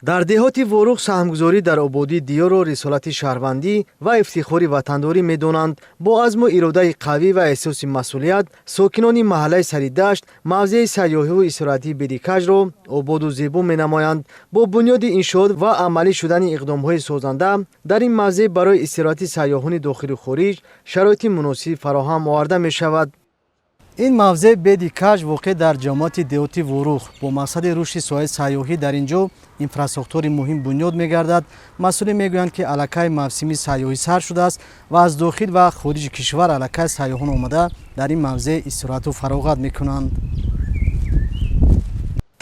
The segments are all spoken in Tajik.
Дар деҳоти Ворух саҳмгузорӣ дар ободии диёрро рисолати шаҳрвандӣ ва ифтихори ватандорӣ медонанд. Бо азму иродаи қавӣ ва эҳсоси масъулият сокинони маҳаллаи Саридашт мавзеи сайёҳиву истироҳатии Бедикажро ободу зебо менамоянд. Бо бунёди иншоот ва амалӣ шудани иқдомҳои созанда дар ин мавзеъ барои истироҳати сайёҳони дохилу хориҷ шароити муносиб фароҳам оварда мешавад. Ин мавзеъ Беди Каж воқеъ дар ҷамоати деҳоти Ворух бо мақсади рушди соҳаи сайёҳӣ дар ин ҷо инфрасохтори муҳим бунёд мегардад. Масъулин мегӯянд, ки аллакай мавсими сайёҳӣ сар шудааст ва аз дохил ва хориҷи кишвар аллакай сайёҳон омада дар ин мавзеъ истироҳату фароғат мекунанд.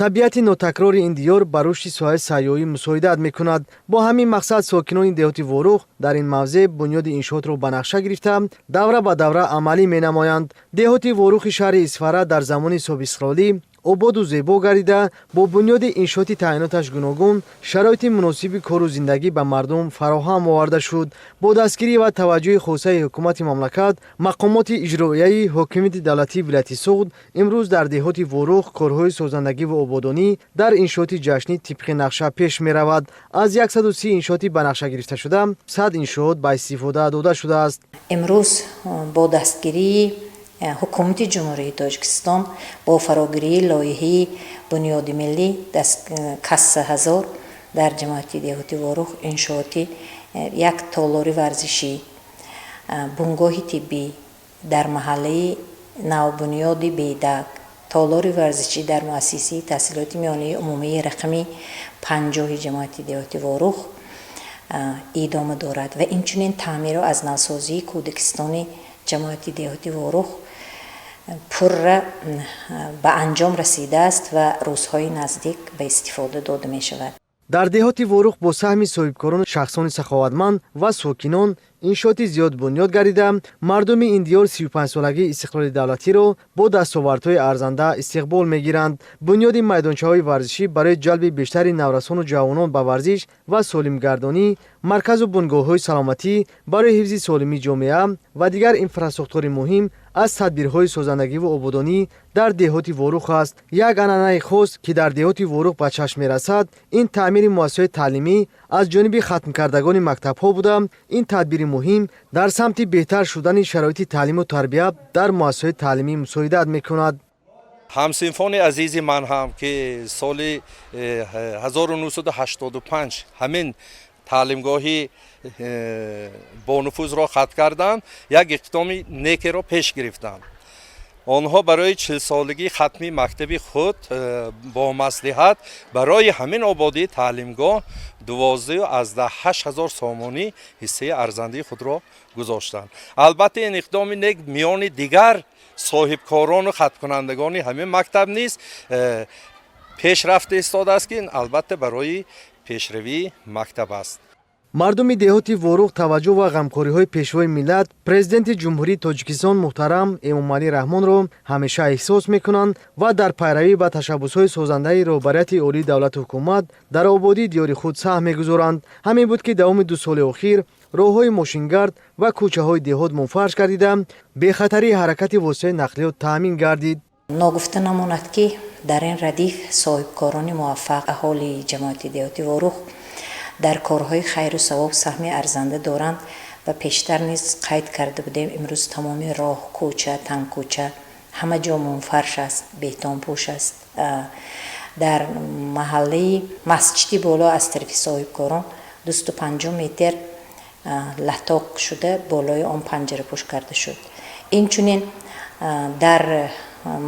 Табиати нотакрори ин диёр ба рушди соҳаи сайёҳӣ мусоидат мекунад. Бо ҳамин мақсад сокинони деҳоти Ворух дар ин мавзеъ бунёди иншоотро ба нақша гирифта, давра ба давра амалӣ менамоянд. Деҳоти Ворухи шаҳри Исфара дар замони соҳибистиқлолӣ ободу зебо гардида, бо бунёди иншооти таъиноташ гуногун шароити муносиби кору зиндагӣ ба мардум фароҳам оварда шуд. Бо дастгирӣ ва таваҷҷӯҳи хосаи ҳукумати мамлакат, мақомоти иҷроияи ҳокимияти давлатии вилояти Суғд имрӯз дар деҳоти Ворух корҳои созандагиву ободонӣ дар иншооти ҷашнӣ тибқи нақша пеш меравад. Аз 130 иншооти ба нақша гирифташуда 100 иншоот ба истифода дода шудааст. Имрӯз бо дастгирии Ҳукумати Ҷумҳурии Тоҷикистон, бо фарогирии лоиҳаи Бунёди миллӣ «Касса ҳазор» дар ҷамоати деҳоти Ворух иншооти як толори варзишӣ, бунгоҳи тиббӣ дар маҳаллаи навбунёди Бедак, толори варзишӣ дар муассисаи таҳсилоти миёнаи умумии рақами 50-и ҷамоати деҳоти Ворух идома дорад ва инчунин таъмиру аз навсозии кӯдакистони ҷамоати деҳоти Ворух пурра ба анҷом расидааст ва рӯзҳои наздик ба истифода дода мешавад. Дар деҳоти Ворух бо саҳми соҳибкорону шахсони саховатманд ва сокинон иншооти зиёд бунёд гардида, мардуми ин диёр 35-солагии истиқлоли давлатиро бо дастовардҳои арзанда истиқбол мегиранд. Бунёди майдончаҳои варзишӣ барои ҷалби бештари наврасону ҷавонон ба варзиш ва солимгардонӣ, марказу бунгоҳҳои саломатӣ барои ҳифзи солимии ҷомеа ва дигар инфрасохтори муҳим аз тадбирҳои созандагиву ободонӣ дар деҳоти Ворух аст. Як анъанаи хос, ки дар деҳоти Ворух ба чашм мерасад, ин таъмири муассисаҳои таълимӣ аз ҷониби хатмкардагони мактабҳо буда, ин тадбири муҳим дар самти беҳтар шудани шароити таълиму тарбия дар муассисаҳои таълимӣ мусоидат мекунад. Ҳамсинфони азизи ман ҳам, ки соли 1985 ҳамин таълимгоҳи бонуфузро хатм карданд, як иқдоми некеро пеш гирифтанд. Онҳо барои 40-солагии хатми мактаби худ бо маслиҳат барои ҳамин ободии таълимгоҳ 12,8 ҳазор сомонӣ ҳиссаи арзандии худро гузоштанд. Албатта, ин иқдоми нек миёни дигар соҳибкорону хатмкунандагони ҳамин мактаб низ пеш рафта истодааст, ки ин албатта барои пешравии мактаб аст. Мардуми деҳоти Ворух таваҷҷӯҳ ва ғамхориҳои Пешвои миллат, Президенти Ҷумҳурии Тоҷикистон муҳтарам Эмомалӣ Раҳмонро ҳамеша эҳсос мекунанд ва дар пайравӣ ба ташаббусҳои созандаи роҳбарияти олии давлату ҳукумат дар ободии диёри худ саҳм мегузоранд. Ҳамин буд, ки давоми 2 соли охир роҳҳои мошингард ва кӯчаҳои деҳот мунфарш гардида, бехатарии ҳаракати воситаи нақлиёт таъмин гардид. Ногуфта намонад, ки дар ин радиф соҳибкорони муваффақ, аҳолии ҷамоати деҳоти Ворух дар корҳои хайру савоб саҳми арзанда доранд ва пештар низ қайд карда будем, имрӯз тамоми роҳ, кӯча, тангкӯча, ҳама ҷо мунфарш аст, бетонпӯш аст. Дар маҳаллаи Масҷиди Боло аз тарафи соҳибкорон 250 метр латок шуда, болои он панҷарапӯш карда шуд. Инчунин дар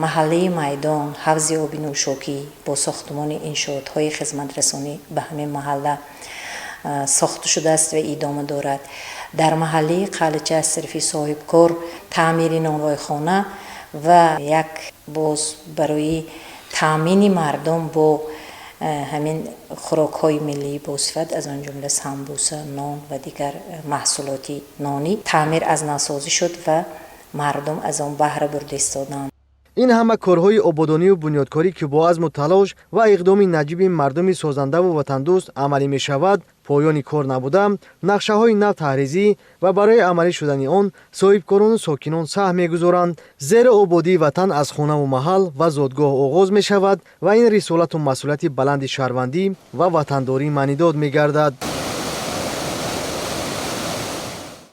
маҳаллаи Майдон ҳавзи оби нӯшокӣ бо сохтмони иншоотҳои хизматрасонӣ ба ҳамин маҳалла сохта шудааст ва идома дорад. Дар маҳаллаи Қалича аз тарафи соҳибкор таъмири нонвойхона ва як боз барои таъмини мардум бо ҳамин хӯрокҳои миллии босифат, аз он ҷумла самбуса, нон ва дигар маҳсулоти нонӣ таъмир аз навсозӣ шуд ва мардум аз он баҳра бурда истоданд. Ин ҳама корҳои ободонию бунёдкорӣ, ки бо азму талош ва иқдоми наҷиби мардуми созандаву ватандӯст амалӣ мешавад, поёни кор набуда, нақшаҳои нав таҳризӣ ва барои амалӣ шудани он соҳибкорону сокинон саҳм мегузоранд. Зеро ободии ватан аз хонаву маҳал ва зодгоҳ оғоз мешавад ва ин рисолату масъулияти баланди шаҳрвандӣ ва ватандорӣ маънидод мегардад.